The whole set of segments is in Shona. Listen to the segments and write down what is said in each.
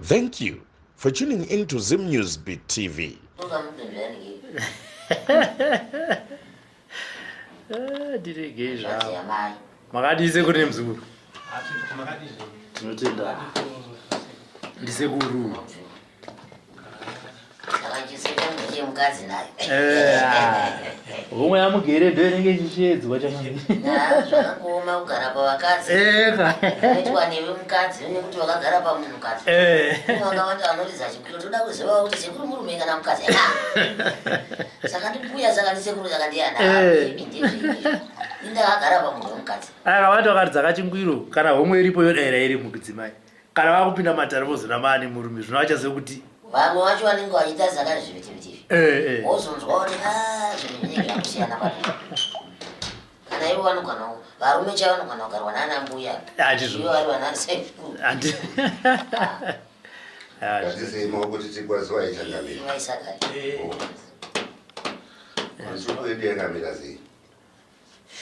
Thank you for tuning in to Zim News Beat TV. Ndiregei zvavo. Makadii sekuru nemuzukuru? Tinotenda. Ndisekuru. Homwe yamugere ndo inenge ichishedzwa chakazvakakuoma kugara pavakadzi itwa newe mukadzi nekuti wakagara pamunhukadzi vakawanda vanoridza chipiro toda kuziva kuti sekuru murume kana mukadzi saka ndimbuya saka ndisekuru saka ndiyana ndakagara pamunhu wemukadzi akawanda vakaridza kachingwiro kana homwe iripo yodaira iri mudzimai kana vakupinda matare vozona maane murume zvino vachaziva kuti vamwe vacho vanenge vachiita zaka zvivitivitivi eh, eh. wozonzwa kuti ah, zvinhu zvinenge zvakusiyana pa kana ivo vanogona varume chaivo vanogona kugarwa nana mbuya ivo vari vanana sekuru Ngatisei maoko tichikwaziwa ichangamira. Vaisakari. Masuku edu yakamira sei?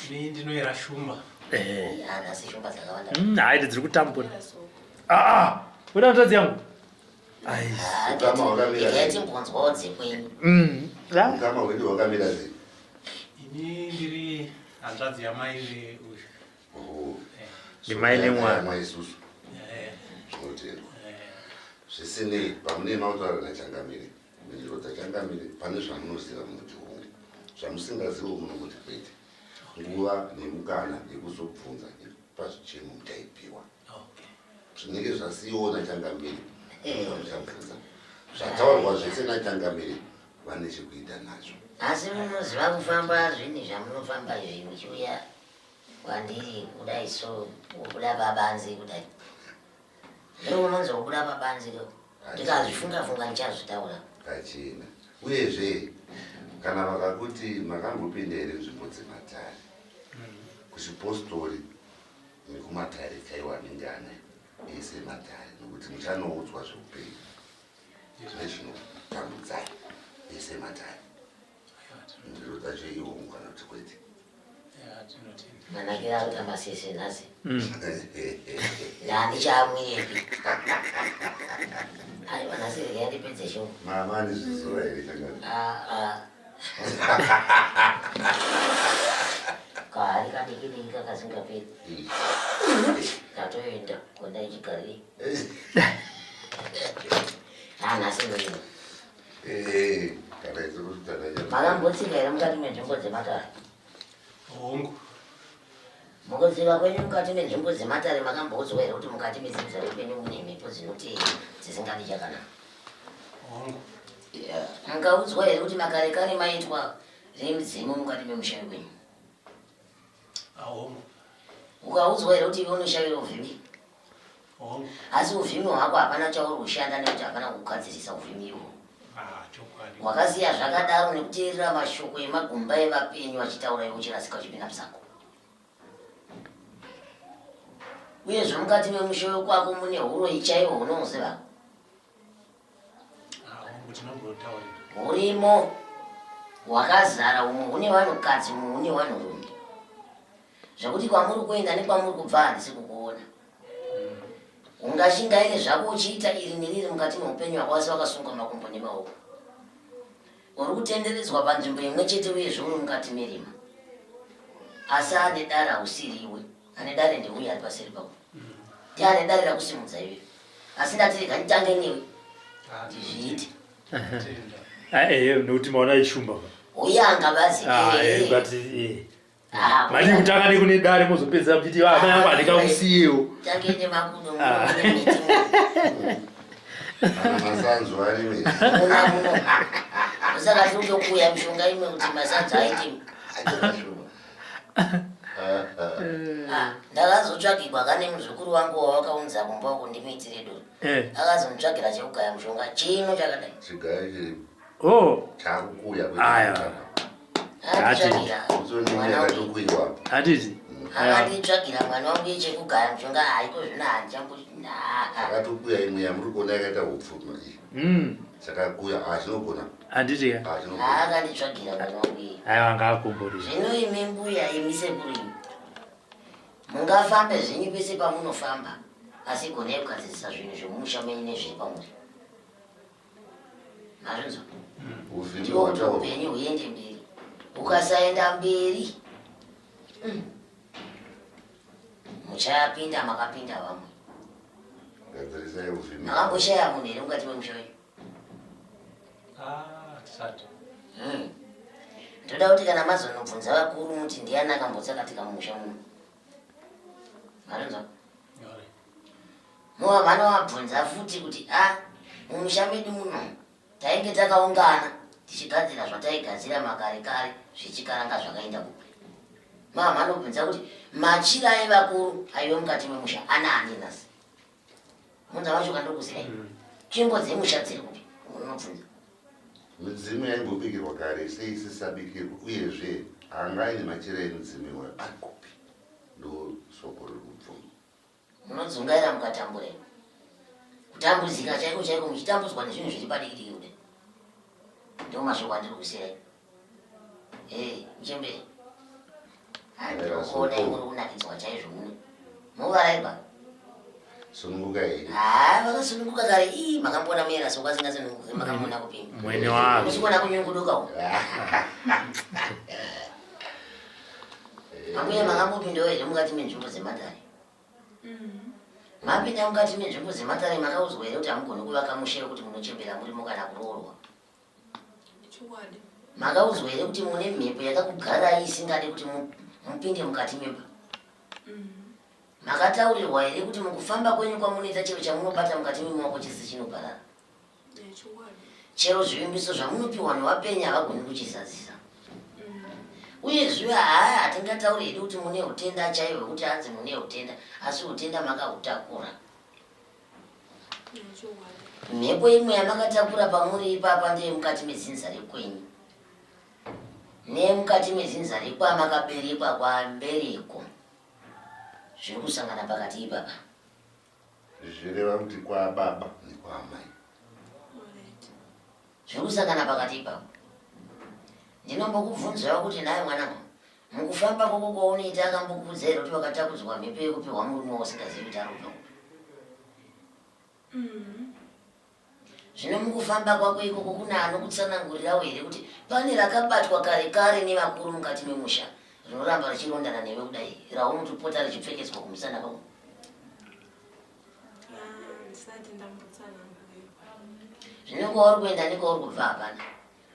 Ini ndinoera shumba. Eh. Ah, nhasi shumba dzakawanda. Haidi dziri kutambura. Ah, ah, uda mutadzi yangu. Ai. Ah, Ukama hwakamira Regai sei? timbonzwawo dzekwenyu. Ah. Ukama hwedu hwakamira sei? Ini ndiri hanzvadzi yamai veuyu. Oh. Ndimai nemwana. Mai isusu. Eh, Zvinotendwa. eh, Zvisinei, pamunee mautaura nachangamire, mhinduro dzachangamire pane zvamunoziva munoti hongu, zvamusingazivo munongoti kwete. Nguva nemukana yekuzobvunza pazvichemo muchaipiwa. okay. Zvinenge zvasiyiwa nachangamire muchabvunza. Zvataurwa zvese nachangamire vane chekuita nazvo. Asi munoziva kufamba zvinhu zvamunofamba izvi muchiuya kwandiri kudai so kubuda pabanze kudai. Ndiro unonzi kubuda pabanze ko. Ndikazvifunga funga ndichazvitaura. Pachena. Uyezve kana vakakuti makambopinda here nzvimbo dzematare kuchipostori nekumatare chaiwo anenge ane ese matare nokuti muchanoudzwa zveupenyu nezvinotambudzai ese matare ndiro dzacho ihongu kana kuti kwete. Manakira akuita masese nhasi. Ndandichamwirepi. Aiwa nhasi regai ndipedze shungu. Mama anezvizora here changani? Ah, ah. Kahari kadiki diki kakasingaperi. Ndatoenda kwenda ichigarei. Ah, nhasi ndoenda. Eh, kana idzo kuti tadanya. Makambotsika here mukati menzvimbo dzematare? Hongu. Mukuziva kwenyu mukati menzvimbo dzematare makamboudzwa here kuti mukati medzinza rekwenyu mune mhepo dzinoti dzisingadi chakanaka? Hongu. Yeah. Mukaudzwa here kuti makare kare maitwa remidzimu mukati memusha wekwenyu? Hongu. Ukaudzwa here kuti iwe unoshavira uvhimi? Hongu. Asi uvhimi hwako hapana chauri kushanda nekuti hapana kugadzirisa uvhimi ihwohwo. Ah, chokwadi. Wakasiya zvakadaro nekuteerera mashoko emagumba evapenyu vachitaura iwe uchirasika uchipinda musango. Uyezve mukati memusha wekwako mune huroyi chaiwo hunomuziva. Ah, hongu tinombotaurira. Hurimo hwakazara umwe hune vanhukadzi umwe hune vanhurume. Zvekuti kwamuri kuenda nekwamuri kubva handisi kukuona. Ungashingaire zvako uchiita iri neriri mukati meupenyu hwako asi wakasungwa makumbo nemaoko. Uri kutenderedzwa panzvimbo imwe chete uyezve uri mukati merima. Asi ane dare hausiri iwe. Ane dare ndeuya ari paseri pako. Ndiye ane dare rakusimudza iwe. Asi ndati rega nditange newe. Ndizviite. Ah, eh, nekuti maona ishumba. Uye angabazi. Ah, eh, but eh. Ah, Madi kutanga nekune dare mozopedza muchiti ah, amai angu handikakusiyewo. Tange nemakudo Ah. mune miti. Kana masanzu ari mese. Muna muno. Saka tiri kutokuya mishonga imwe kuti masanzu aite. Ah, ndakazotsvagirwa kane muzukuru wangu wawakaunza kumba uko ndimuitire doro. Eh. Akazomutsvagira chekugaya mushonga chino chakadai. Chigayo chiri Oh, chakukuya Aya. Hatiti. Akanditsvagira mwana wangu yechekugaya mushonga haiko zvino handichambo Akatokuya imwe yamuri kuona yakaita hupfu iyi. Chakakuya ah chinogona. Handiti ka? Ah chinogona. Akanditsvagira mwana wangu iyi. Aiwa ngaakomborere. Zvino imi mbuya imi sekuru imi. Mungafambe zvenyu pese pamunofamba. Asi gonai kugadzirisa zvinhu zvemumusha menyu nezviri pamuri. Mazvinzwa? Uvhimi Ndiwo kuti hwataurwa. upenyu huende mberi. Ukasaenda mberi muchapinda makapinda vamwe. Gadzirisai uvhimi. Makamboshaya munhu here mukati memusha wenyu? Ah, tisati. Ndoda kuti kana mazonobvunza vakuru muti ndiani akambotsakatika mumusha muno. Mazvinzwa? Alright. Mova vanovabvunza futi kuti a mumusha medu muno tainge takaungana tichigadzira zvataigadzira makare kare zvechikaranga zvakaenda kupi. Mava vanobvunza kuti machira evakuru aive mukati memusha ana ani nhasi. Munza wacho kandokuzirai. Tsvimbo dzemusha dziri kupi? Unobvunza. Midzimu yaimbobikirwa kare sei isisabikirwa uyezve anga aine machira emidzimu iwayo ari kupi? Ndo soko riri kubvunzwa. Munodzungaira mukatambura imi. Kutambudzika chaiko chaiko muchitambudzwa nezvinhu zviri padiki diki kudai. Ndiwo mashoko andiri kusirai. Hey, muchembere. Handiri kuona muri kunakidzwa chaizvo muno. Muvarairwa. Sununguka here? Haa, vakasununguka kare. Ii, makamboona muyera soko asingasununguki, makamuona kupinda. Mwene wavo. Musikuona kunyunguduka uko. Ambuya makambopindawo here mukati menzvimbo dzematare? Mapinda mukati menzvimbo dzematare makaudzwa here kuti hamugoni kuvaka musha wekuti munochembera murimo kana kuroorwa? Chokwadi. Makaudzwa here kuti mune mhepo yakakugarai isingade kuti mupinde mukati memba? Makataurirwa here kuti mukufamba kwenyu kwamunoita chero chamunobata mukati memaoko chese chinoparara? Chokwadi. Chero zvivimbiso zvamunopiwa nevapenya havagoni kuchizadzisa. Uyezve haa hatingatauri hedu kuti mune utenda chaiwo hwekuti hanzi mune utenda, asi utenda makahutakura. Chokwadi. Mhepo imwe yamakatakura pamuri ipapa ndeyemukati medzinza rekwenyu neyemukati medzinza rekwamakaberekwa kwambereko zviri kusangana pakati ipapa. Zvichireva kuti kwababa nekwaamai. Alright. Zviri kusangana pakati ipapo. Ndinombokubvunzawo kuti nhai mwanangu, mukufamba kwako kwaunoita akambokuudza here kuti wakatakudzwa mhepo yekupihwa murume wausingazivi kuti ari kubva kupi? Zvino mukufamba kwako ikoko kune anokutsanangurirawo here kuti pane rakabatwa kare kare nevakuru mukati memusha rinoramba richirondana newe kudai raunotopota richipfekedzwa kumusana kwako? Ah, ndisati ndambotsanangurirwa. Zvino kwauri kuenda nekwauri kubva hapana.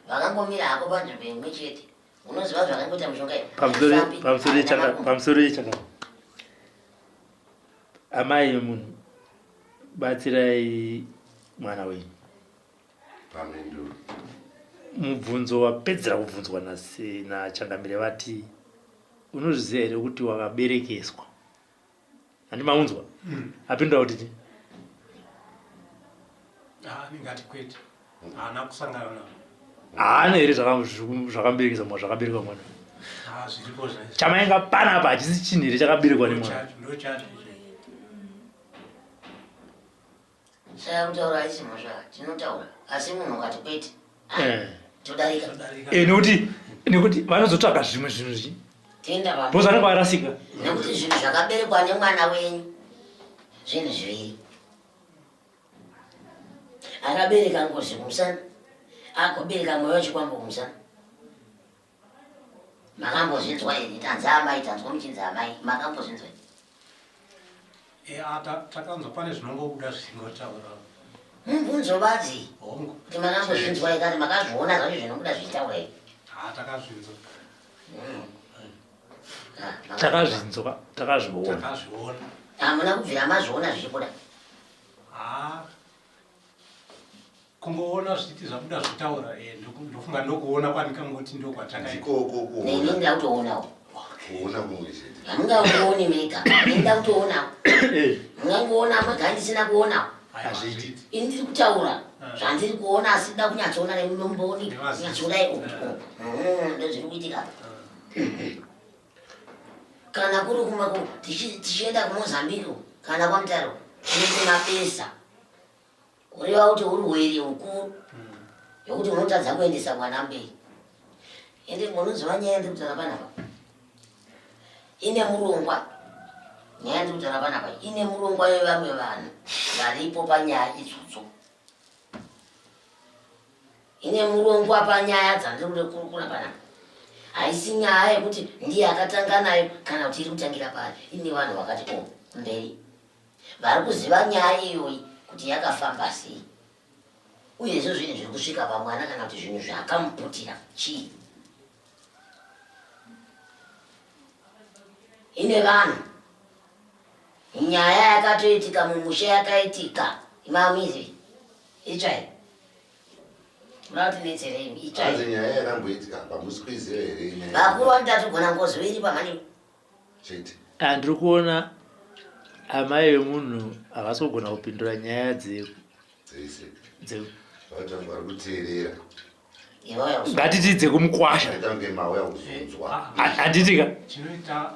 Vakangomira hako panzvimbo imwe chete. Unoziva zvakangoita mishonga iyi? Pamusoro Haifambi, pamusoro haina chaka makumbo. pamusoro chaka. Amai vemunhu batsirai mwana wenyu. Pamhinduro. Mubvunzo wapedzera kubvunzwa naChangamire vati unozviziva here kuti wakaberekeswa? Handi maunzwa? Apindura kuti chii? Ah, ndingati kwete. Haana kusangana navo. Haana here zvakamuberekesa mwana zvakaberekwa mwana? Ah, zviripo zvaizvo. Chamainga panapa hachisi chinhu here chakaberekwa nemwana? Ndo chacho icho. Saka kutaura haisi mhosva, tinotaura. Asi munhu ukati kwete, Eh. todarika. Todarika. Eh, nekuti nekuti vanozotsvaga zvimwe zvinhu zvi Toenda pamwe. because vanenge varasika. Nekuti zvinhu zvakaberekwa nemwana wenyu zvinhu zviviri. Akabereka ngozi kumusana, agobereka mweya wechikwambo kumusana. Makambozvinzwa here? Tanzi amai, tanzwa muchinzi amai. Makambozvinzwa here? Eh, ah, takanzwa pane zvinongobuda zvisingotaura. Mubvunzo badzi. Hongu. Kuti makambozvinzwa here kana makazviona zvacho zvinobuda zvichitaura here? Ah, takazvinzwa. Ah, Takazvinzwa, takazviona. Takazviona. Hamuna kubvira mazviona zvichibuda. Ah. Kungoona zvichiti zvabuda zvotaura eh, ndofunga ndokuona kwandikangoti ndokwatakaita. Ndikoko kuona. Neni ndida kutoonawo. Kuona kumwe chete. Hamungangooni mega. Neni ndida kutoonawo. Eh, Mungangoona mega ndisina kuonawo. Hazviiti. Ini ndiri kutaura zvandiri kuona asi ndida kunyatsoona nemumboni Nemaziso. kunyatsoudai ndozviri kuitika. Kana kuri kumwe tichienda kuMozambique kana kwaMutare tinoti mabesa. Kureva kuti urwere hukuru yokuti unotadza kuendesa mwana mberi. Ende munonzwa nyaya yandiri kutaura panapa ine murongwa. Nyaya yandiri kutaura panapa ine murongwa wevamwe vanhu varipo panyaya idzodzo. Ine murongwa panyaya dzandiri kuda kukurukura panapa. Haisi nyaya yekuti ndiye akatanga nayo kana kuti iri kutangira paari. Ine vanhu vakati o oh, mberi vari kuziva nyaya iyoyi kuti yakafamba sei uyezve zvinhu zviri kusvika pamwana kana kuti zvinhu zvakamuputira chii. Ine vanhu nyaya yakatoitika mumusha yakaitika imamizi itsvai unotinetserei itsvai nyaya yakamboitika pamusi kuiziva here vakuru vanoti ngozi iri pamhani chete ah, ndiri kuona amai vemunhu havasi kugona kupindura nyaya dzese vari kuteerera ngatiti dzekumukwasha handiti ka chinoita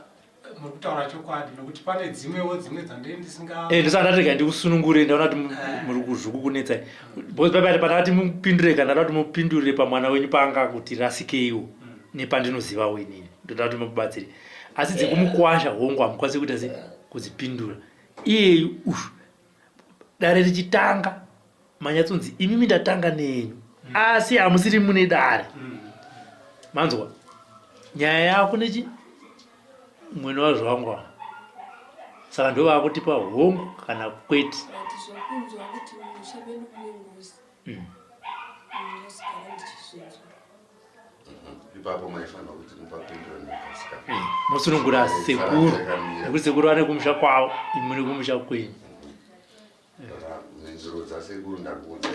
muri kutaura chokwadi nokuti pane dzimwewo dzimwe dzandei ndisinga eh, ndosaka ndati rega ndikusunungure ndaona kuti eh. muri kuzvukukunetsai because paipai pandakati mupindure kana ndada kuti mupindure pamwana wenyu paanga kuti rasikeiwo mm. nepandinozivawo inini ndoda kuti mubatsire asi dzekumukwasha hongu hamukwanisi kuita se kudzipindura iyeyu ushu dare richitanga manyatsonzi imimi ndatanga nenyu mm. asi hamusiri mune dare mm. manzwa nyaya yako nechi mwene wazvo wangu ava saka ndo vaakutipa hongu kana kwete mm. Ipapo maifanira kuti mupapindura nekukasika. Eh, mosunungura sekuru nekuti sekuru vane kumusha kwavo imi mune kumusha kwenyu. Mhinduro dzasekuru ndakuudza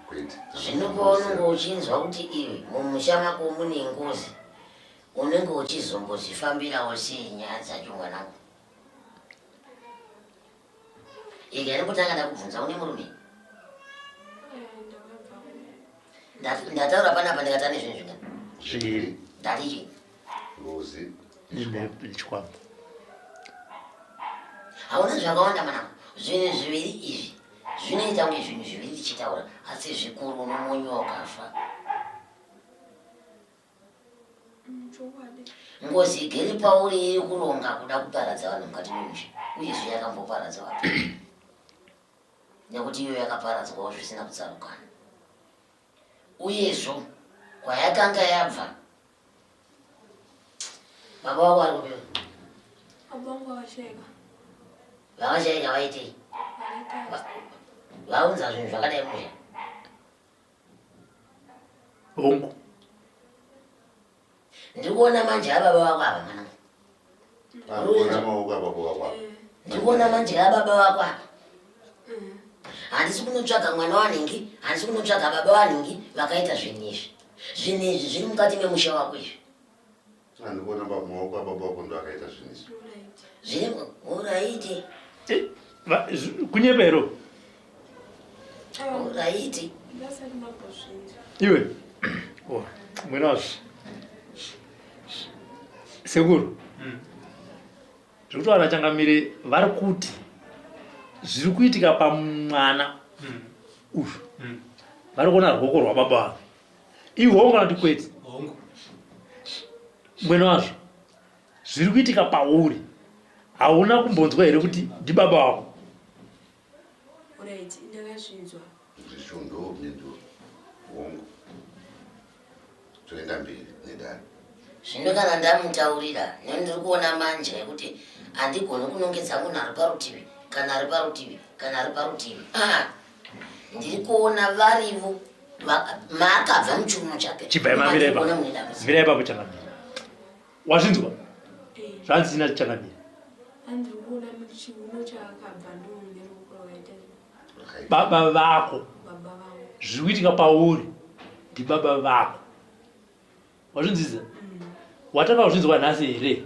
kwete. Zvino paunenge uchinzwa kuti iwe mumusha mako mune ngozi unenge uchizombozvifambirawo sei nyaya dzacho mwanangu? Ega ndikutanga ndakubvunza une murume? Ndataura panapa ndikati ane zvinhu zvingani? Zviviri. Ndati chii? Ngozi. Nechikwambo. Hauna zvakawanda mwanangu. Zvinhu zviviri izvi zvinoita kunge zvinhu zviviri tichitaura asi zvikuru unomonyiwa ukafa. Ngozi igere pauri iri kuronga kuda kuparadza vanhu mukati memusha uyezve yakamboparadza vanhu nekuti iyo yakaparadzwawo zvisina kutsarukana uyezvo kwayakanga yabva baba wako ari kupi vakashaika vaitei vaunza zvinhu zvakadai musha Hongu. Ndikuona manje ababa vako ava mwana. Ndikuona maoko ababa vako ava. Ndikuona manje ababa vako ava. Handisi kunotsvaga mwana wanhingi, handisi kunotsvaga baba wanhingi vakaita zvinhu izvi. Zvinhu izvi zviri mukati memusha wako izvi. Andikuona maoko ababa wako ndo akaita zvinhu izvi. Zviri uraiti. Eh, kunyepero. Uraiti. Iwe. Oh, mwena wazvo. Sekuru. Mm. Zvekuti vana changamire vari kuti zviri kuitika pamwana mm. uyu. Mm. Vari kuona rwoko rwababa vake. Ihongo kana kuti kwete? Hongu. Mwene wazvo zviri kuitika pauri hauna kumbonzwa here kuti ndibaba wako? Right, ndakazvinzwa. Zvishundo mhinduro. Hongu. Toenda mberi nedare. Zvino kana ndamutaurira nendiri kuona manje yekuti handigoni kunongedza munhu ari parutivi kana ari parutivi kana ari parutivi. Ah, ndiri kuona varivo maakabva muchiuno chake chibvai mamira ipapo mira ipapo changamira wazvinzwa eh. zvanzi china changamira baba vako zviri kuitika pauri ndibaba vako wazvinzwisa mm. watanga kuzvinzwa nhasi here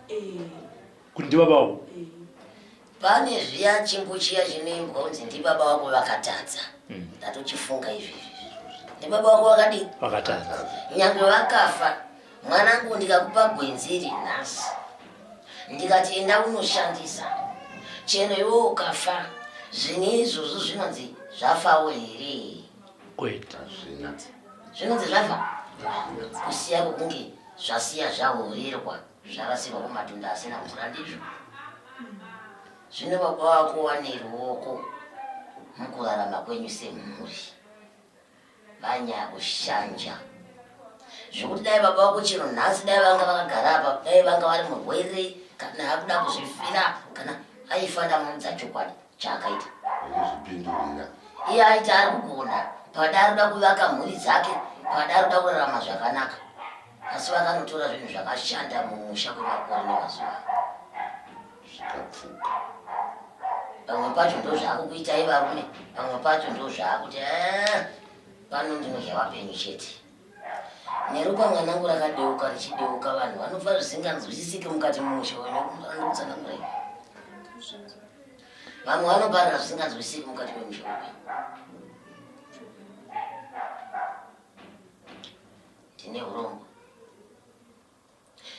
eh. kuti ndibaba wako eh. Pane zviya chimbo chiya chinoimbwa kunzi ndibaba wako vakatadza. Mm. Ndatochifunga izvezvi. Ndibaba wako vakadii? Vakatadza. Nyangwe vakafa, mwanangu ndikakupa gwenzi iri nhasi. Ndikati enda unoshandisa. Chero iwe ukafa, zvinhu izvozvo zvinonzi zvafawo here? Kwete. Hazvina. Zvinonzi zvafa? Kusiya kwokunge zvasiya zvahurirwa. Zvarasirwa kumatunda asina mvura ndizvo. Zvino baba vako vane ruoko mukurarama kwenyu semhuri. Vanyaya kushanja. Zvekuti dai baba vako chero nhasi dai vanga vakagara apa, dai vanga vari murwere kana akuda kuzvifira kana aifa ndamuudza chokwadi chaakaita. Achizvipindurira. Iye aiti ari kugona pada arikuda kuvaka mhuri dzake pada arikuda kurarama zvakanaka asi vakanotora zvinhu zvakashanda mumusha kwemakore nemazuva Zvikapfuka. Pamwe pacho ndozvaakukuitai varume, pamwe pacho ndozvaakuti eh, pano ndinodya vapenyu chete. Neropa mwanangu rakadeuka richideuka, vanhu vanofa zvisinganzwisisike mukati mumusha wenyu. Andikutsanangura ini. Vamwe vanoparara zvisinganzwisisiki mukati memusha wenyu. Ndine urombo.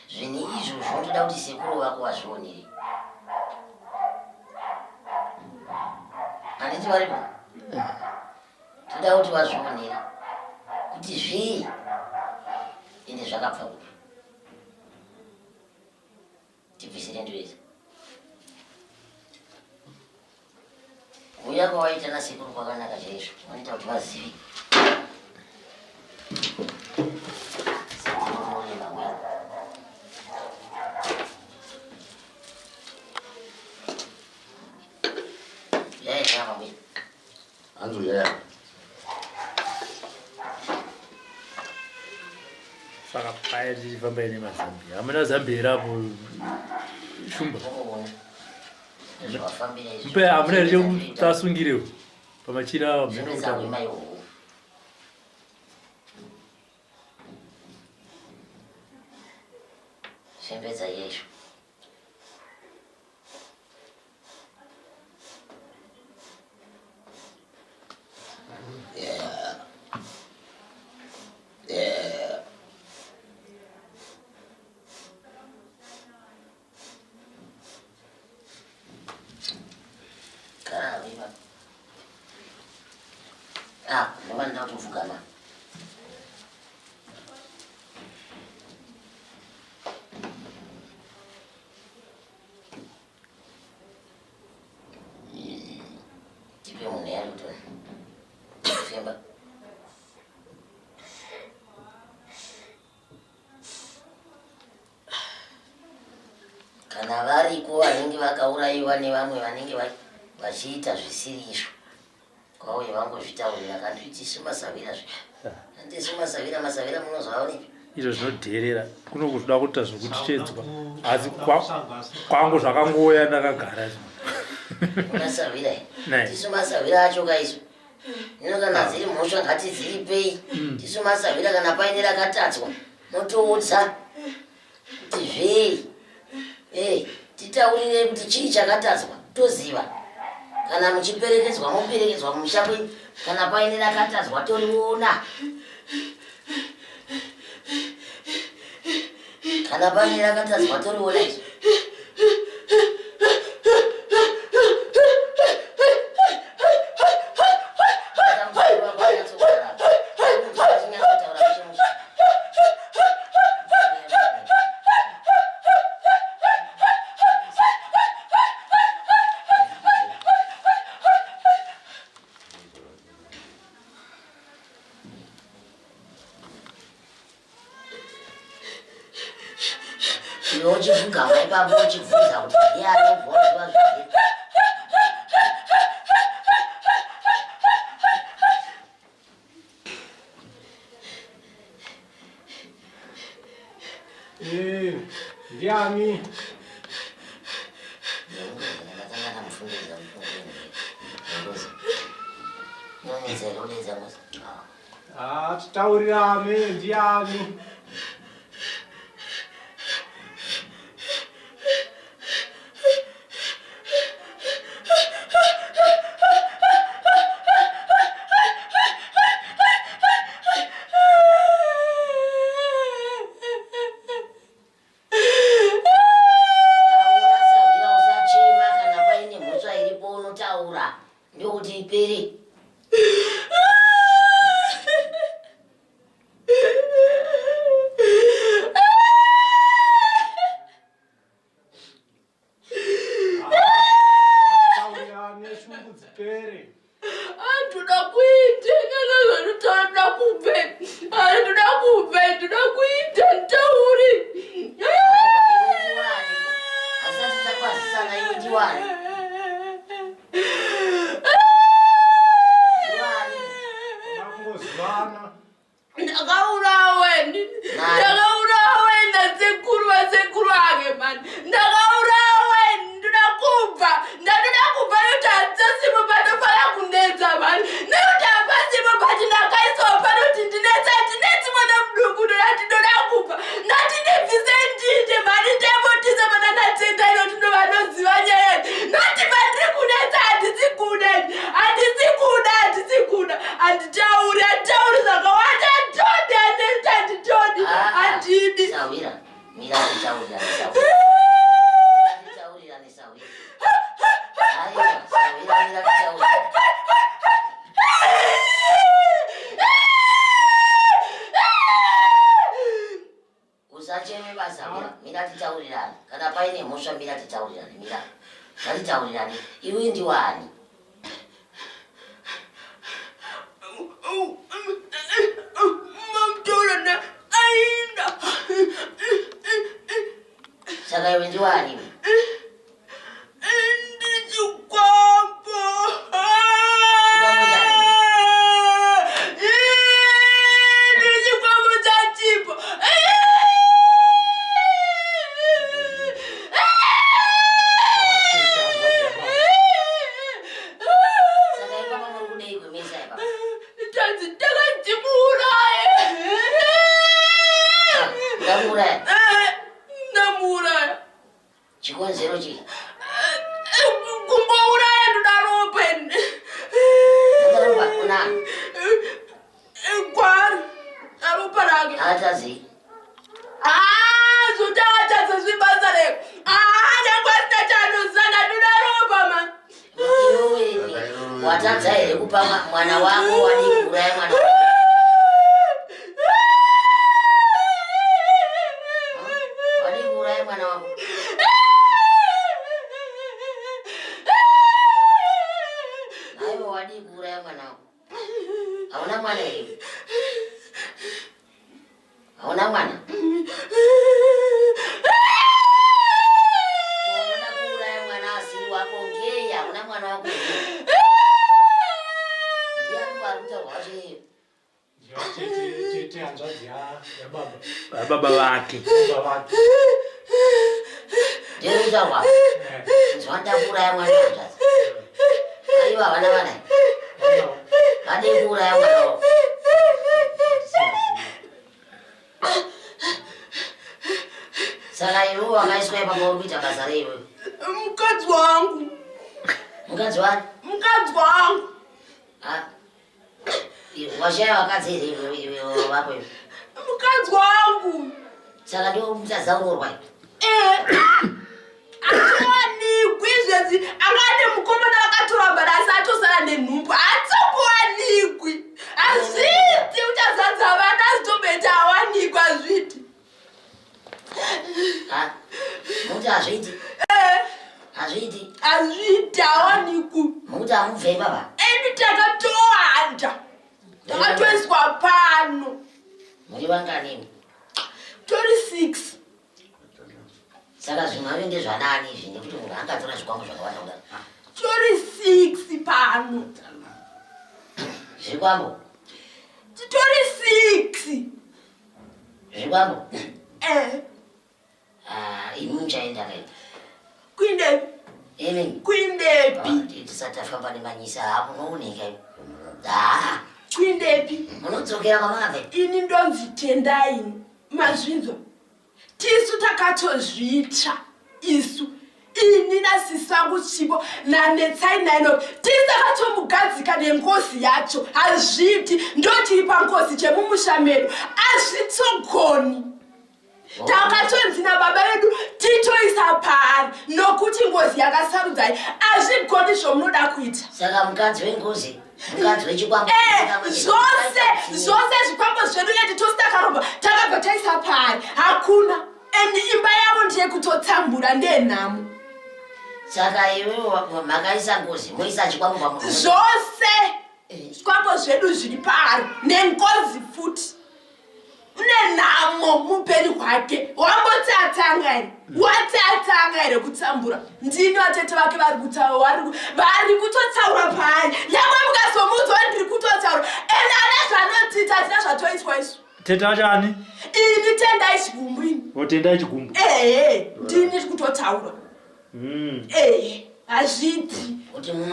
Zvinhu izvo zvinotoda kuti sekuru vako vazvionere. Handiti varipo? Toda kuti vazvionere kuti zvii ende zvakabva kupi. Tibvisire ndoedza. Kuuya kwawaita nasekuru kwakanaka chaizvo, vanoita kuti vazive. Sekuru unorema wena. Yaya chava wena. Hanzi yaya. Saka paya tichifamba ine mazambia. Hamuna zambia here apo shumba? Mpe hamuna here chekuti asungirewo pamachira awa mheno kuti apo. Shembedza yesho. Ah, ndovanoda kutopfugama. Tipe munhu yari kutofemba. Kana variko vanenge vakaurayiwa nevamwe vanenge vachiita zvisiri izvo kwauye vangozvitaurira kana tisu masahwira zve andisu masahwira masahwira munozoaonepi izvo zvinodherera kuno kutoda kuita zvekuchedzwa asi kwangu zvakangouya ndakagara masahwira tisu masahwira acho kaisu ino kana dziri mhosva ngatidziripei mm. tisu masahwira kana paine rakatadzwa motoudza kuti zvei eh, titaurirei kuti chii chakatadzwa toziva kana muchiperekedzwa moperekedzwa mumusha kwenyu kana paine rakatadzwa toriona kana paine rakatadzwa toriona izvo Iwe uchivhugama ipapo uchibvunza kuti ndiani ubva waziva zvake. Eh, ndiani? Ah, titaurirane ndiani? Usachema kana paine mhosva iripo unotaura ndokuti ipere. Ndakaurawa ini. Ndakaurawa nasekuru vasekuru ake mani. Ndakaurawa ini. Ndoda kubva. Ndatoda kubva nekuti handisasipo panofana kunetsa mani. Nekuti hapasipo pati ndakaiswa pano kuti ndinetsa ndinetsi mwana muduku ndoda ndinoda kubva. Ndati ndibvise ndinde mani ndembotisa pana natenda inoti ndovanoziva nyaya. Ndati pandiri kunetsa handisi kuda. Handisi kuda handisi kuda. Handitauri handitauri zvakawanda handitodi handiti handitodi handidi. Sahwira mira titaurirane sahwira. Titaurirane sahwira. Aiwa sahwira mira titaurirane. Usacheme basa mira, mira titaurirane. Kana paine mhosva mira titaurirane, mira. Ngatitaurirane. Iwe ndiwani? Mamtaurana aina. Saka iwe ndiwani? Ndichikwambo. Chikwambo chani? Ndichikwambo chachipo. Saka ipapa muri kudei kwemesa ipapa? Tanzi ndakadzimuuraye. Ndamuuraya. Ndamuuraya. Chikonzero chii? Kungouraya ndoda ropa ini. Ndoda ropa kuna? Gwari. Ropa rake. Haatazii. Ah, zvotavachadza zvibasa reko. Ah, nyangwe asina chaanoziva ndoda ropa man. Iwe watadza here kupa mwana wako wadii kuuraya mwana wako? Wadii kuuraya mwana wako? Aiwa wadii kuuraya mwana wako? Hauna mwana here? Hauna mwana? Unoda kuuraya mwana asiri wako ngei? Hauna mwana wako here? Ndiani ari kutaurwa wacho iyeyo? Tete hanzvadzi yababa. Baba vake. Baba vake. Ndiani kutaurwa? Nzwa ndakuuraya mwana hanzvadzi. Aiwa havana vana. Vadii kuuraya mwana wako? Saka iwe wakaiswa ipapo uri kuita basa rei iwewe? Mukadzi wangu. Mukadzi wani? Mukadzi wangu. Ah. Washaya vakadzi here iwe iwe wako iwe? Mukadzi wangu. Saka ndiwo mutadza kuroorwa iwe. Eh. Atowanikwi izvezvi anga ane mukomana vakatoramba asi atosara nenhumbu hatokuwanikwi hazviiti uchazadza vana asitomboita awanikwi hazviiti Mukuti hazviiti eh. hazviiti hazviiti awanikwi mukuti hamubve baba eni takatowanda takatoiswa pano muri vangani tori 6 Saka zvimwe ave ndezvanaani izvi nekuti munhu angatora zvikwambo zvakawanda kudaro. Tori 6 pano. Zvikwambo? Titori 6. Zvikwambo? Eh. Ah, imi muchaenda kai. Kuindepi? Imi. Kuindepi? Ah, tisati tafamba nemanyisa hamunooneka. Ah. Kuindepi? Munodzokera kwamabve. Ini ndonzi Tendai. Mazvinzwa? Tisu takatozviita isu ini nasisi vangu Chipo naNetsai naEnoki tisu takatomugadzika nengozi yacho hazviiti ndotiri pangozi chemumusha medu hazvitogoni takatonzi nababa vedu titoisa paari nokuti ngozi yakasarudzai hazvigoni zvomunoda kuita saka mukadzi wengozi mukadzi wechikwambo eh, zvose zvose zvikwambo zvedu eti tose takaromba takabva taisa paari hakuna and imba yavo ndeyekutotsambura ndeyenhamo saka iwe makaisa ngozi moisa chikwambo pamunhu zvose eh. zvikwambo zvedu zviri paari nengozi futi une nhamo. Nhamo mupenyu hwake wamboti atanga here? Wati atanga here kutambura? Ndini vatete vake vari kutaura vari kutotsaura paari. Nyangwe mukazomuudzwa ndiri kutotsaura. Ende ana zvanotiita hatina zvatoitwa isu. Tete vacho ani? Ini Tendai Chigumbu ini. O Tendai Chigumbu. Ehe, ndini kutotaura. Ehe, hazviiti.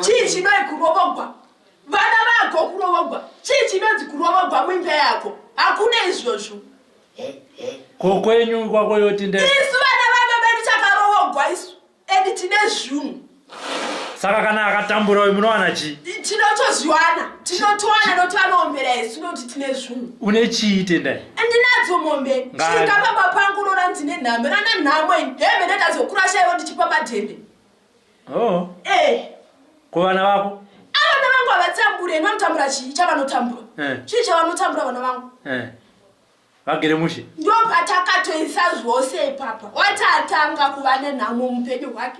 Chii chinoi kurovogwa? Vana vako kurovogwa. Chii chinonzi kurovogwa muimba yako? Hakuna izvozvo. Ko kwenyu kwako yoti nde. Isu vana vava vedu takarovogwa isu. And tine zvunhu. Saka kana akatambura uyu munowana chii? Tinotozviwana. Tinotowana nokuti vanoombera isu nokuti tine zvunhu. Une chii Tendai? Ndinadzo mombe. Svika pamba pangu unoona ndine nhamo. Rana nhamo ini. Hembe ndotazokurasha iwo ndichipa madhende. Oh. Eh. Ko vana vako? Avana vangu havatambure, ini vanotambura chii chavanotambura? Eh. Chii chavanotambura vana vangu? Eh. Vagere mushe. Ndopatakatoisa zvose ipapa. Watatanga kuva nenhamo mupenyu hwake.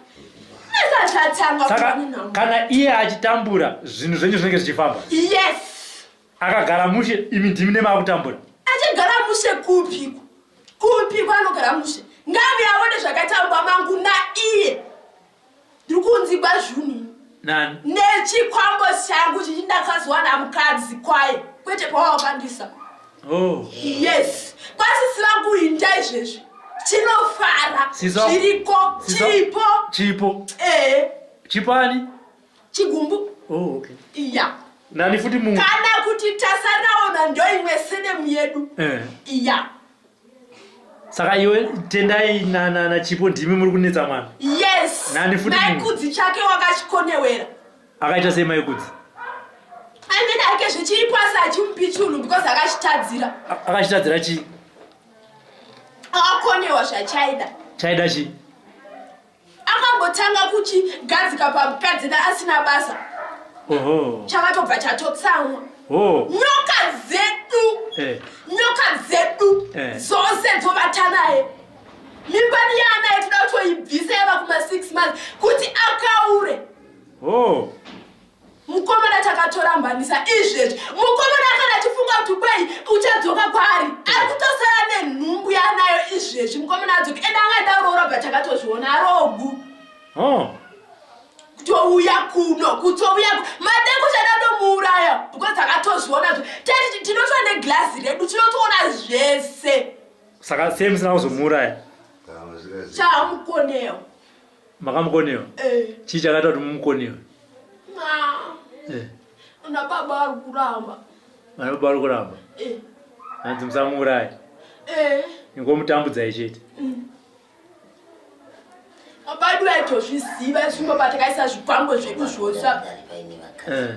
Nesachatanga kuva nenhamo. Kana iye achitambura zvinhu zvenyu zvinenge zvichifamba. Yes. Akagara mushe imi ndimi nemakutambura. Achigara mushe kupiko? Kupiko anogara mushe? Ngavi aone zvakaita mangu naiye. Ndiri kunzigwa zvunhu. Nani? Nechikwambo changu chichi ndakazowana mukadzi kwaye kwete pawakandisa. Oh. Yes. Kwasisi vangu inda izvezvi. Chinofara. Zviriko. Chipo. Chipo. Eh. Chipo ani? Chigumbu. Oh, okay. Iya. Nani futi mumwe? Kana kuti tasaraona ndo imwe senemu yedu. Eh. Iya. Saka iwe Tendai na na na Chipo ndimi muri kunetsa mwana. Yes. Nani futi mumwe? Maikudzi chake wakachikonewerera. Akaita sei Maikudzi? Amene ake zvichiripo asi achimupi chunhu because akachitadzira. Akachitadzira chii? Akakonewa zvachaida. Chaida chii? Akambotanga kuchigadzika pamukadzi asina basa. Oho. Chakatobva chatotsamwa. Oh. Nyoka dzedu. Eh. Nyoka dzedu eh. dzose dzovata naye. Mimba yaanayo toda kutoibvisa yava kuma 6 months kuti akaure. Oh. Mukomana takatorambanisa izvezvi. Mukomana akana achifunga kuti kwei uchadzoka kwaari. Ari kutosara nenhumbu yaanayo izvezvi. Mukomana adzoke. Ende anga aida kuroora but takatozviona arogu. Oh. Kutouya kuno, kutouya madeko chada tomuuraya because takatozviona. Tati tinotoa neglass redu tinotoona zvese. Saka sei musina kuzomuuraya? Chamukonewa. Makamukonewa? Eh. Chii chakaita kuti mumukonewe? Eh. Ana baba ari kuramba. Ana baba ari kuramba? Eh. Hanzi musamuuraye. Eh. Ingomutambudzai chete. Baba vaitozviziva isu baba takaisa zvikwambo zvedu zvose. Eh.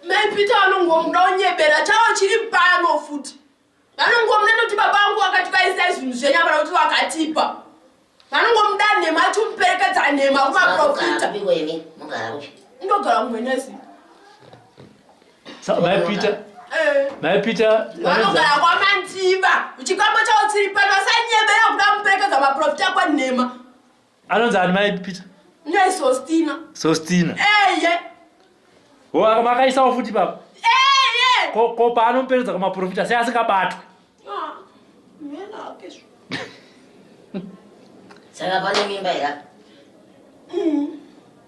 Mai Peter vanongomuda unyebera chavo chiri pano futi. Vanongomuda nekuti baba vangu vakati vaisai zvinhu zvenyu apa nekuti vakatipa. Vanongomuda nhema achimuperekedza nhema kumaprofita. Ndogara kumwenezi. Mai Peter. Eh. Mai Peter. Vanogara kwaMandiva. Chikwambo chavo chiri pano vasanyebera kuda muperekedza maprofita kwenhema. Anonzi ani mai Peter? Ndai Sostina. Sostina. Eye. Wo makaisawo futi baba. Eye. Ko ko paanomuperedza kumaprofita sei asingabatwi? Ah. Mena akesu. Saka pane mimba here?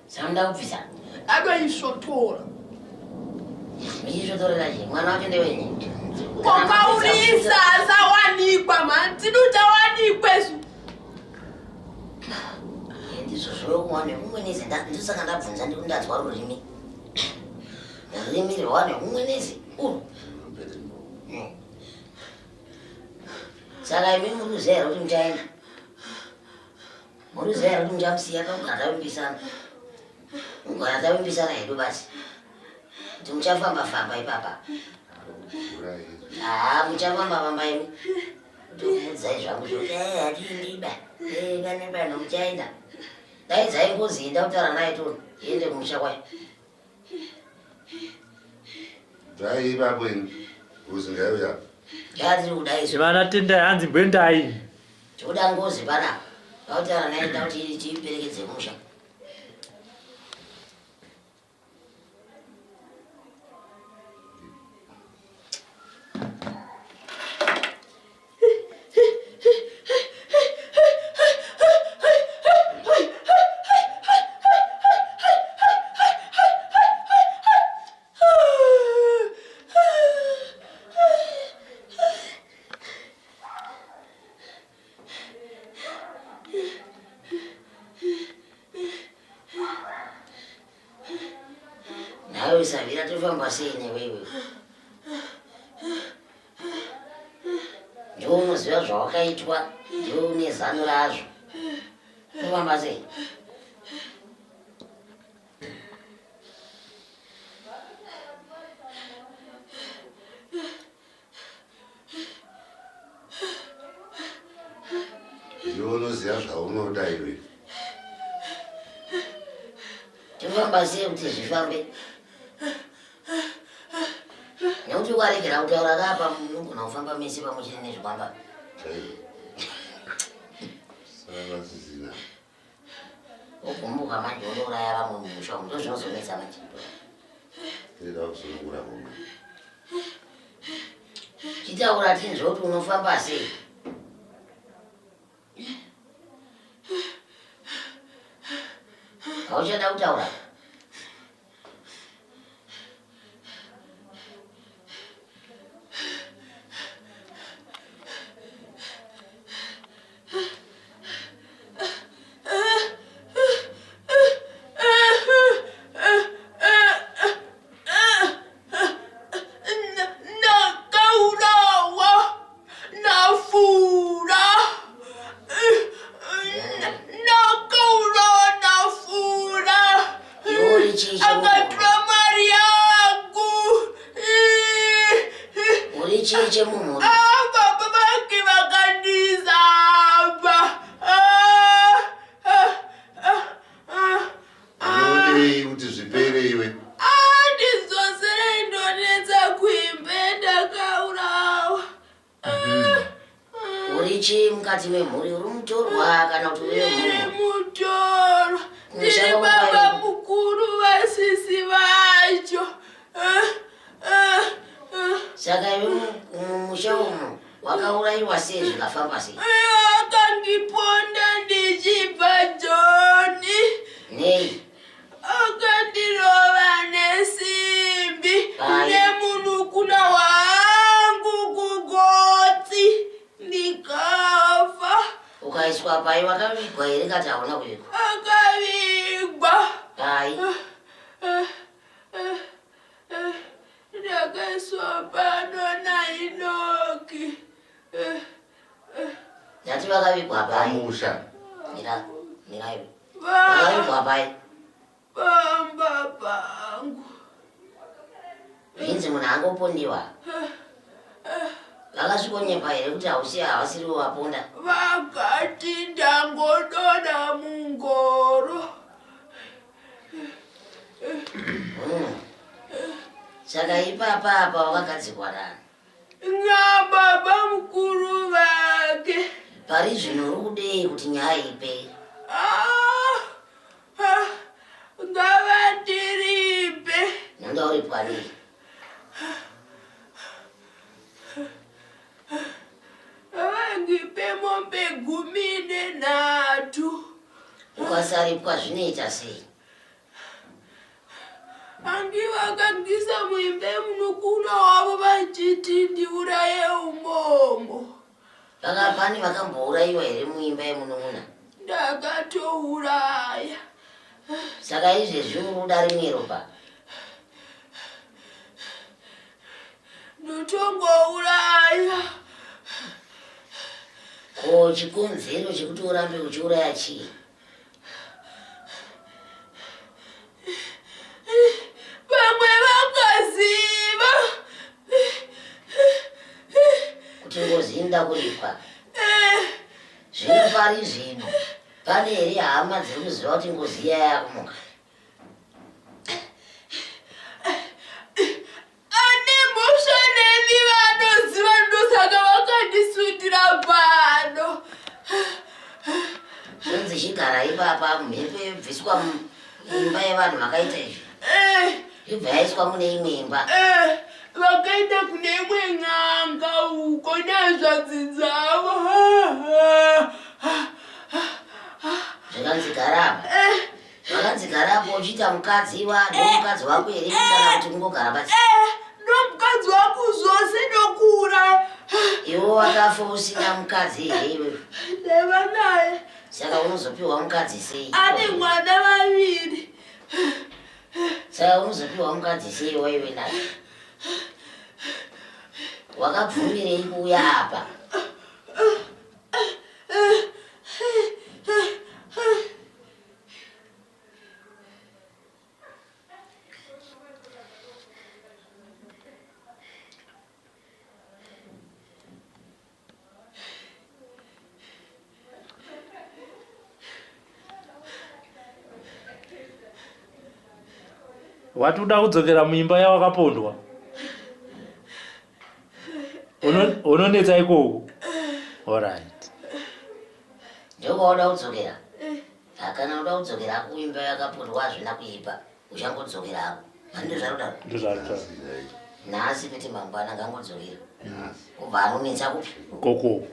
Saka kubvisa. Akaisvotora. Muchisvotorera chii? Mwana wacho ndewenyi? Kokaurisa asawanikwa mhani. Tinotawanikwe su. Ndizvo zvokuwana kumwenezi ndosaka ndabvunza ndikuti ndanzwa rurimi. Rurimi rwevanhu vekumwenezi urwu. Saka imi muri kuziva here kuti muchaenda? Muri kuziva here kuti muchamusiya togara tavimbisana? Kugara tavimbisana hedu basi. Kuti muchafamba famba ipapa. Haa muchafamba famba imi. Ndokuudzai zvangu zvekuti eh hatiindiba. Eh pane pano muchaenda. Daidzai ngozi enda kutaura naye toni. Iende kumusha kwayo. Dai ipapo ini. Ngozi ngaiuya. Yatiri kuda izvo. Vana tendai hanzi mbwendai. Tikuda ngozi panapa. Vautaura naye nda kuti tiiperekedze kumusha. tofamba sei newe iwe? Ndiwe unoziva zvawakaitwa, ndiwe une zano razvo. Tofamba sei? Ndiwe unoziva zvaunoda iwe. Tofamba sei kuti zvifambe? Nekuti ukaregera kutaura kapa munogona kufamba mese pamwe chete nezvikwamba. Saka vasisina. Ogumbuka manje unouraya vamwe mumusha umu ndozvinozonetsa manje. Ndinoda kusunungura homwe. Chitaura tinzwe kuti unofamba sei. Hauchada kutaura? Ndakaurawa nafura. Ndakaurawa nafura. Iwe uri chii chemunhu? Akatora mari yangu. Uri chii chemunhu? Ah, baba vake vakandisamba. Ah, ah, ah, ah. Unodei kuti zvipere iwe? Ah, ndidzoserei ndonetsa kuimbe ndakaurawa. Uri chii mukati memhuri? Uri mutorwa kana kuti uri Ndiri munhu? mutorwa. Ndiri Kumusha kwako baba kwai- mukuru vasisi vacho. Eh, eh, eh. Saka iwe mumusha umu wakaurayiwa sei zvikafamba sei? Akandiponda ndichibva Joni. Nei? Akandirova nesimbi Pai. nemunukuna wangu kugotsi ndikafa. Ukaiswa pai wakavigwa here kati hauna kuvigwa? Akavigwa. Pai. Ndakaiswa pano naInoki. Ndati vakavigwa pai. Pamusha. Mira, mira iwe. Vakavigwa pai. Pamba pangu. Zvinzi munhu angopondiwa. Vakasvikonyepa here kuti hausi havasiriwo vaponda? Vakati ndangodona mungoro. Saka ipapa apa wakagadzikwa nani? Nababa mukuru vake. Pari zvino uri kudei kuti nyaya ipere? Ah, ah, ngavandiripe. Nonga uripwa nei? Vandipe mombe 13. Ukasaripwa zvinoita sei? Handi vakandisa muimba yemunukuna wavo vachiti ndiuraye umomo. Vakapani vakambourayiwa here muimba yemunun'una? Ndakatouraya. Saka izvezvi uri kuda rimwe ropa? Ndotongouraya. Ko chikonzero chekuti urambe uchiuraya chii? Vamwe vakaziva kuti ngozi inoda kuripwa. Zvino pari zvino pane here hama dziri kuziva kuti ngozi iya yakumuka? Ane mhosva neni vanoziva ndosaka vakandisundira pano. Zvonzi chigara ipapa mhepo yobviswa muimba yevanhu vakaita izvi. Eh. Yobva yaiswa mune imwe imba. Eh, vakaenda kune imwe n'anga uko nehanzvadzi dzavo. Zvikanzi gara apa. Eh. Zvakanzi garapo uchiita mukadzi wa ndomukadzi wako here kana kuti kungogara basi? Eh, ndomukadzi wako zvose ndokuuraya. Iwe wakafa usina mukadzi here iwe? Ndaiva naye. Saka unozopiwa mukadzi sei? Ane mwana vaviri. Saka unozopiwa mukadzi sei waive naye? Wakabvumirei kuuya apa? Wati uda kudzokera muimba yawakapondwa? Unonetsa ikoko? Alright. Ndokwaoda kudzokera? Kana uda kudzokera hako kuimba yakapondwa hazvina kuipa. Uchangodzokera hako. Mani ndozvarudaro? Ndozvarudaro. Nhasi kwete mangwana ngangodzokera. Ubva anonetsa kupi? Koko.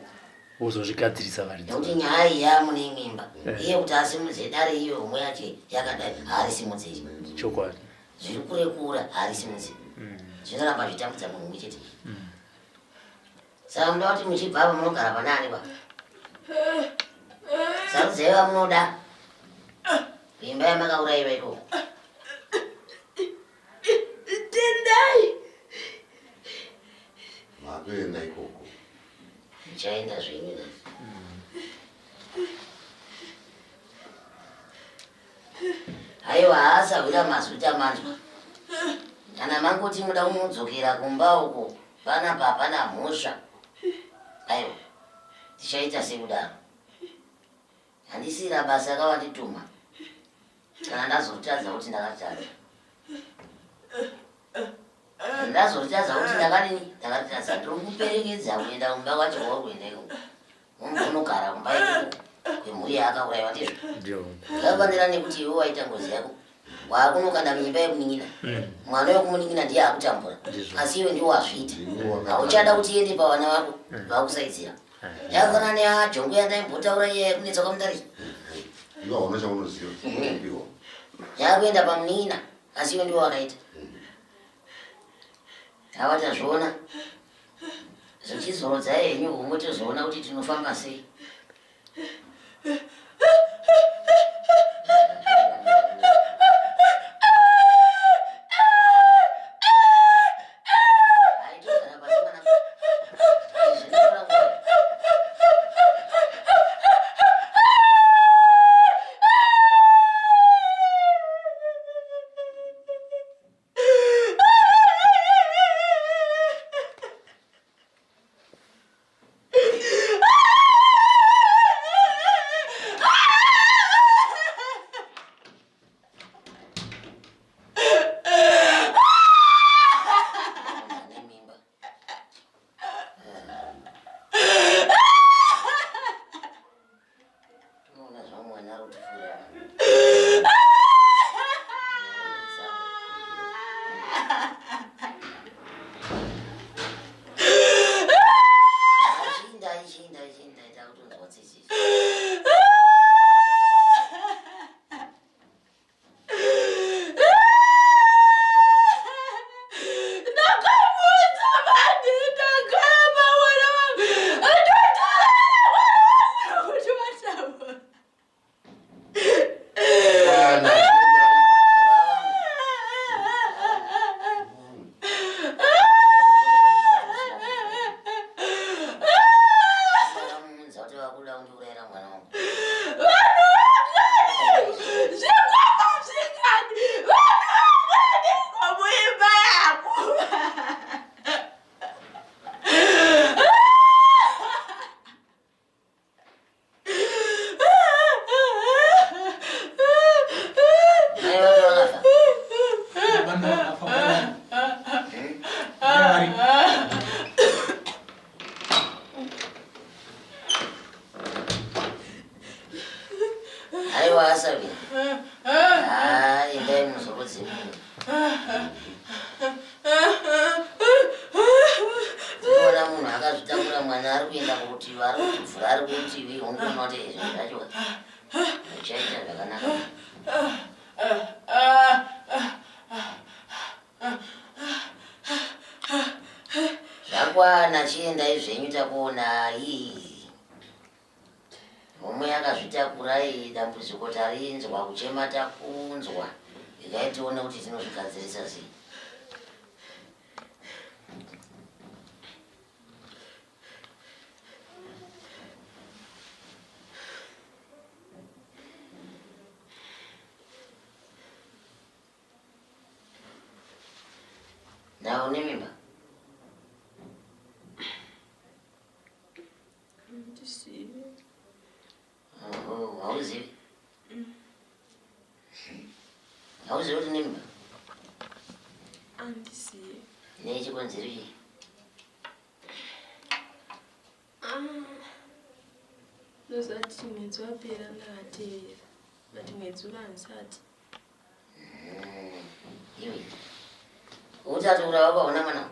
Wozozvigadzirisa varidzi. Nekuti nyaya iyi yamune imwe imba. Iye kuti asimudze dare iyo homwe yache yakadai haarisimudze. Chokwadi. Zviri kure kura haarisimudze. Zvinoramba zvichitambudza munhu mumwe chete. Saka munoda kuti muchibva apa munogara panani pa? Sarudzai vamunoda. Imba yamakauraiwa ikoko. Tendai. Makuenda ikoko. Muchaenda zvenyu nhasi. Haiwa haasahwira mazwi tamanzwa. Kana mangoti muda kunodzokera kumba uko panapa hapana mhosva. Aiwa tichaita sekudaro. Handisira basa kavandituma. Kana ndazotadza kuti ndakatadza. Ndazotadza kuti ndakadini ndakatadza. Ndiri kuperekedza kuenda kumba kwacho kwauri kuenda ikoko. Unogara kumba ikoko kwemhuri yaakauraiwa ndizvo. Zvakafanira nekuti iwe waita ngozi yako. Waakunokanda muimba yekunin'ina. Mwana wekumunin'ina ndiye akutambura. Asi iwe ndiwo wazviita. Hauchada kuti iende pavana vako vakusaidzira. Yakafanana neyajongo yandaimbotaura iya yekunetsa kwamutare. Iwe hauna chaunoziva. Yakuenda pamunin'ina asi iwe ndiwo wakaita. Ava tazviona zvichizorodzai henyu homwe tozoona kuti tinofamba sei. Aitogara pasi mwana. Izvi zvinotora nguva. Ane mimba. Unoona zvamwana ari kutipfuura. Chinda, chinda, chinda, takutonzwa tsitsi. Ndakamuudza mani ndakama mwana wangu andotaura mwana wangu kuti vatambura. Kwana. Ndakamuudza kuti vakuda kundiurayira mwana wangu. Zvikwama zvingani vanhu vanganiko muimba yangu. Mai vake vakafa. Baba ndovakafa baba. Mai vari. Aiwa asavi. Ah, endai muzorodze munhu. Unoona munhu akazvitakura mwana ari kuenda kurutivi ari kutibvura ari kurutivi unoona kuti izvi zvacho zvichaita zvakanaka. Zvakwana chiendai zvenyu takuonai. Homwe yakazvitakura iyi dambudziko tarinzwa kuchema takunzwa. Regai tione kuti tinozvigadzirisa sei. Nawe une mimba? Handisivi. Oho, hauzivi? Hauzivi kuti une mimba? Handisivi. Nei chikonzero chii? Ah, ndozati mwedzi wapera ndakatevera but mwedzi uno handisati. Iwe. Utatu urawa kwaona mwana.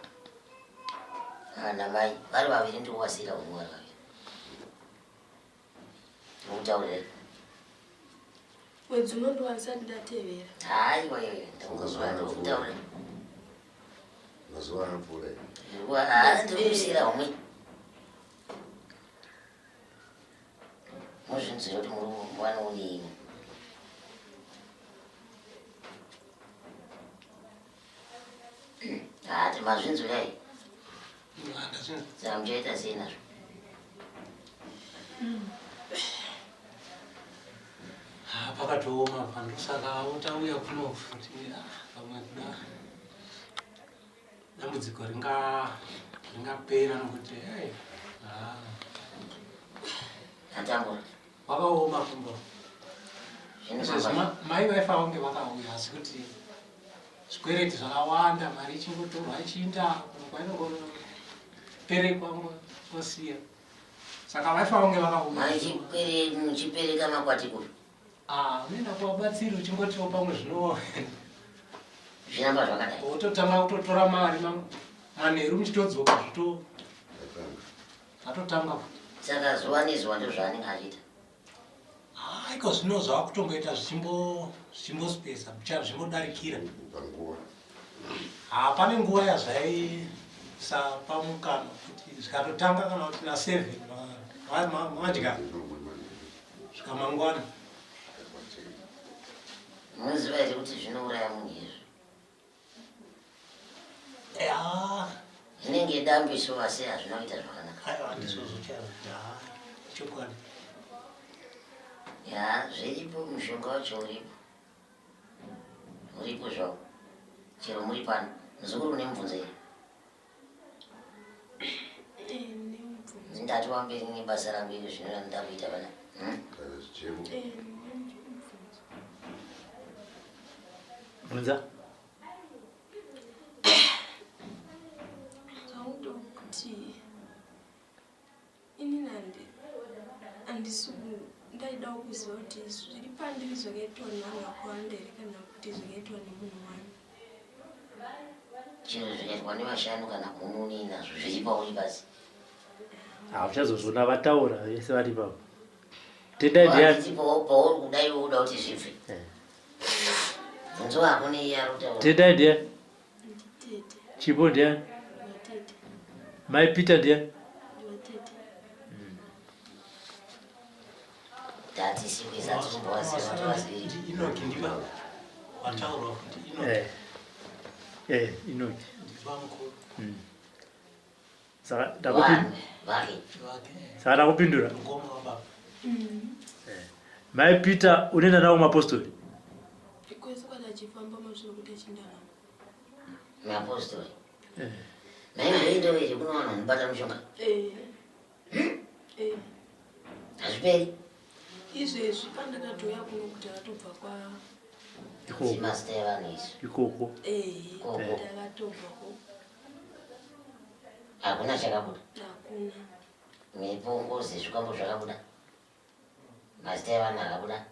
Ana mai vari vaviri ndiri kuwasira umwe vari vaviri. Ndikutaurira. Mwedzi uno ndiwanisati ndatevera. Haiwa iwe ndikutaurira. Mazuva anopfuura. Ndiri kusiira umwe. Muzvinzwira kuti muri mwana unini. Hati mazvinzwira iyi. Saka muchaita sei nazvo? Ah, pakatooma apa ndosaka tauya kuno futi ah, pamwe kuda dambudziko ringa ringapera nokuti hey, ah, Atambura. wakaoma kumbo Zvinofamba. izvezvi mai vaifanira kunge vakauya asi kuti zvikwereti zvakawanda mari ichingotorwa ichiinda kuno kwainongoperekwa ngosiya saka vaifanira kunge vakauya Maichipere muchipereka makwati kupi? Ah, unoenda kuvabatsiri uchingotiwo pamwe zvino Zviramba zvakadai. wototanga kutotora mari manheru muchitodzoka zvito zvatotanga futi Saka zuva nezuva ndozvaanenge achiita. Ah, iko zvino zvakutomboita zvichimbo zvichimbospesa zvimbodarikira Panguva. ha pane nguva yazvaisapa mukana kuti zvikatotanga kana kuti na7 madya svika mangwana Munoziva here kuti zvinouraya munhu izvi? Ya, Zvinenge dambiso asi hazvina kuita zvakanaka. aiwa handizvozvo chaizvo Ha, chokwadi Ya, zviripo mushonga wacho uripo. Uripo zvawo. Chero muri pano. Muzukuru une mubvunzo here? Eh, nemubvunzo. Ndati wamberi nebasa rangu iri zvino randida kuita pana. Hmm? Kana zvichemo. Eh, nemubvunzo. Bvunza. Zvakuda kuti inini handisi ndaidawo kuziva kuti zviri pandiri zvakaitwa nevanhu vakawanda here kana kuti zvakaitwa nemunhu wani. Chero zvikaitwa nevashanu kana gumi unei nazvo zviri pauri basi. Hauchazozviona vataura vese vari ipapo. Tendai ndiani? Handiti pauri kudai uda kuti zvibve. Bvunzo wako neiye ari kutaura. Tendai ndiani? Nditete, Chipo ndiani? vatete, Mai Peter ndiani? vatete. Tati sikwisa tikumbowaziva kuti waziviri. Inoki ndiva wataurwa kuti Inoki Eh. Eh, Inoki. ndiva mukuru Saka ndakupindura. Vake. vake Saka ndakupindura. mukoma wababa Mai Peter unoenda nawo kumapostori. Kwese kwati achifamba mashure kuti achindarama. Mapostori. Maimboendawo here kuno vanhu vanobata mushonga? Eh. Eh. Hazviperi. Izvezvi pandakatouya kuno kuti akatobva kwa Ikoko. Mazita evanhu isu. Ikoko. eh Koko. ndakatobva ko Hakuna chakabuda. hakuna. Mhepo, ngozi, zvikwambo zvakabuda. Mazita evanhu akabuda.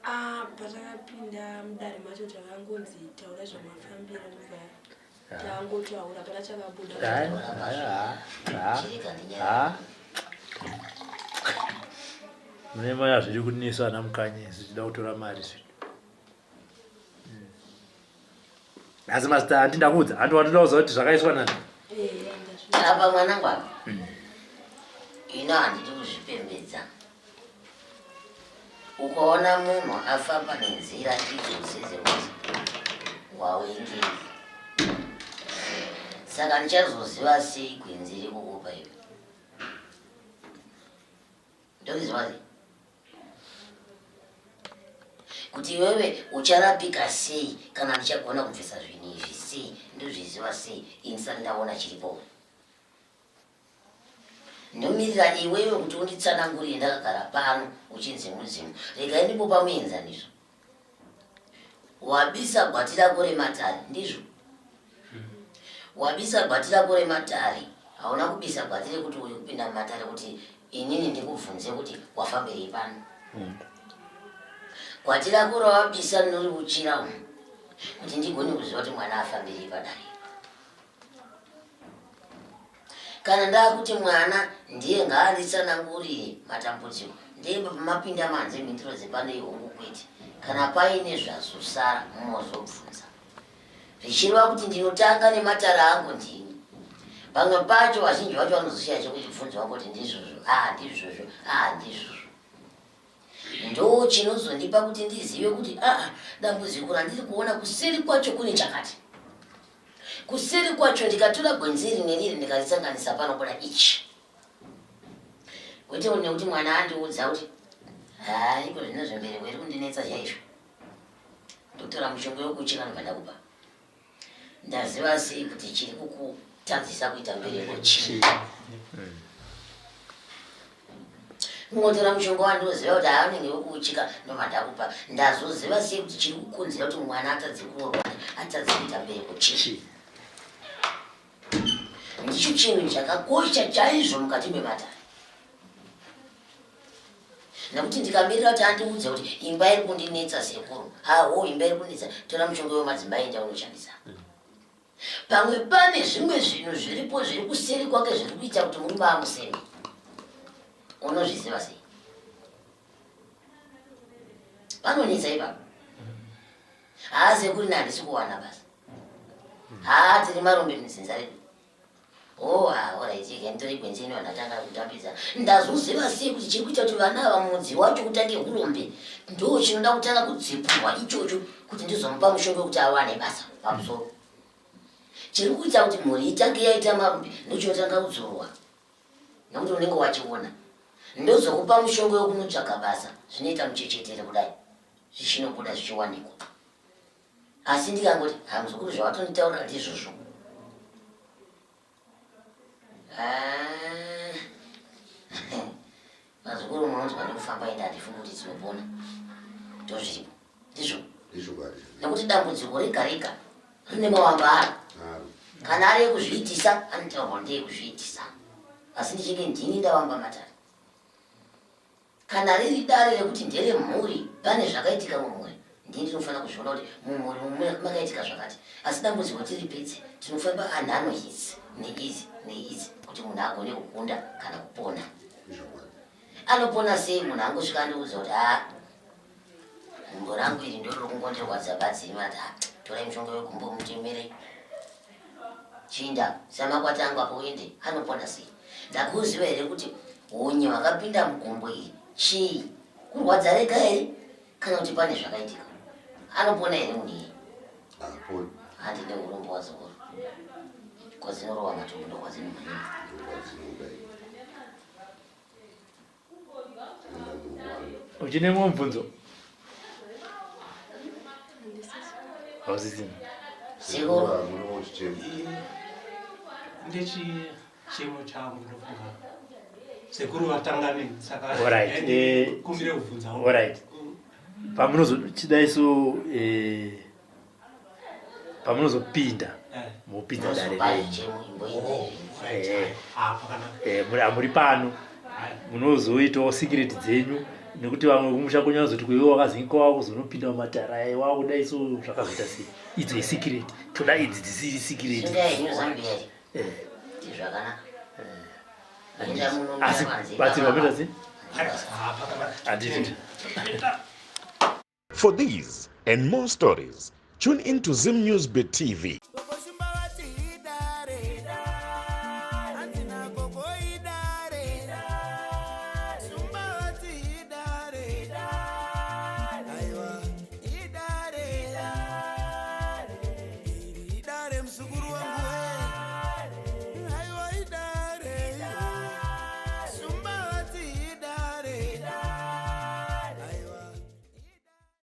Ah, patakapinda mudare macho takangonzi taura zvamafambira ndobva tangotaura pana chakabuda. Hai, hai, hai. Chirega ndinyaya. Ha. Mune maya zviri kunetsa ana mukanye zvichida kutora mari zvinhu. Asi mazita handi ndakuudza, handi watoda kuziva kuti zvakaiswa nani. Eh, ndazvi. Apa mwanangu apa. Ino handidi kuzvipembedza. Ukaona munhu afamba nenzira idzodzi dzekuti Wawengei? Saka ndichazoziva sei gwenzi rekukupa iwe? Ndoriziva sei? Kuti iwewe ucharapika sei kana ndichagona kubvisa zvinhu izvi sei? Ndozviziva sei ini ndisati ndaona chiripo? Ndomirira iwewe kuti unditsanangurire ndakagara pano uchinzi mudzimu. Regai ndimbopa muenzaniso. Wabisa gwati rako rematare, ndizvo? Wabisa gwati rako rematare, hauna kubisa gwati rekuti uri kupinda mumatare kuti inini ndikubvunze kuti wafambirei pano. Gwati rako rawabisa ndinoriuchira umu kuti ndigone kuziva kuti mwana afambirei padare. Kana ndakuti mwana ndiye ngaanditsanangurire matambudziko ndemba pamapinda manze mhinduro dzepano ihongu kwete. Kana paine zvazosara mozobvunza. Zvichireva kuti ndinotanga nematare angu ndini. Pamwe pacho vazhinji vacho vanozoshaya chekutibvunza vangoti ndizvozvo, ah ndizvozvo, ah ndizvozvo. Ndo chinozondipa kuti ndizive kuti aa dambudziko randiri kuona kuseri kwacho kune chakati. Kuseri kwacho ndikatora gwenzi iri neriri ndikarisanganisa panobuda ichi. Kwete nekuti mwana andiudza kuti haa iko zvino zvembereko iri kundinetsa chaizvo. Ndotora mushonga wekucheka ndobva ndakupa. Ndaziva sei kuti chiri kukutadzisa kuita mbereko chii? Kungotora mushonga wandinoziva kuti haanenge wekuuchika ndobva ndakupa. Ndazoziva sei kuti chiri kukonzera kuti mwana atadze kuroorwa atadze kuita mbereko chii? Ndicho chinhu chakakosha chaizvo mukati mematare. Nekuti ndikamirira kuti andiudze kuti imba iri kundinetsa sekuru, haho imba iri kundinetsa, tora mushonga wemadzimai enda unoshandisa. Pamwe pane zvimwe zvinhu zviripo zviri kuseri kwake zviri kuita kuti murume amuseme. Unozviziva sei? Panonetsa ipapo. Haa sekuru ini handisi kuwana basa. Haa tiri marombe mudzinza redu. Oh, ah, alright, ega nditore gwenzi ino ndatanga kutambidza. Ndazoziva sei kuti chiri kuita kuti vana ava mudzi wacho utange hurombe ndo chinoda kutanga kudzipurwa ichocho kuti ndizomupa mushonga wekuti awane basa pamusoro. Chiri kuita kuti mhuri itange yaita marombe ndochinotanga kudzorwa nekuti unenge wachiona. Ndozokupa mushonga wekunotsvaga basa zvinoita muchechetere kudai zvichinobuda zvichiwanikwa. Asi ndikangoti ha muzukuru zvawatonditaurira ndizvozvo. Ah. Vazukuru munonzwa nekufamba ende handifungi kuti tinopona. Ndozviripo. Ndizvo. Nekuti dambudziko rega rega rine mawamba aro. Kana ari ekuzviitisa anotaurwa ndeekuzviitisa. Asi ndichinge ndini ndavamba matare. Kana riri dare rekuti nderemhuri pane zvakaitika mumhuri ndini ndinofanira kuzviona kuti mumhuri umu makaitika zvakati asi dambudziko tiripedze tinofamba anhano idzi neidzi neidzi kuti munhu agone kukunda kana kupona. Anopona sei munhu angosvika andiudza kuti haa gumbo rangu iri ndoriri kungondirwadza badzi imi ati haa torai mushonga wegumbo mutemere Chinda samakwati angu apo uende anopona sei? Ndakuziva here kuti hunye hwakapinda mugumbo iri chii? Kurwadza rega here kana kuti pane zvakaitika? Anopona here munhu iye? Haaponi. Handine urombo wazukuru. Kwadzinorova matumbu ndokwadzinomhanyira. Ndokwadzinodai. Uchine mumwe mubvunzo? Hausisina. Sekuru. Ndechichemo changu ndofunga sekuru vatanga neni saka Alright, eh, kumbire kubvunza. Alright. Pamunozochidai so eh, pamunozopinda eh. mopinza dare renyu eh. Eh, muri pano munozoitawo sikireti dzenyu nekuti vamwe kumusha kwenyu vanozoti kuiwe wakazinga wakuzonopinda mumatara aya wakudai so zvakazoita sei idzo isikireti toda idzi dzisiri sikireti asi batsirwa moita sei handiti. For these and more stories, tune in to Zim News Bit TV.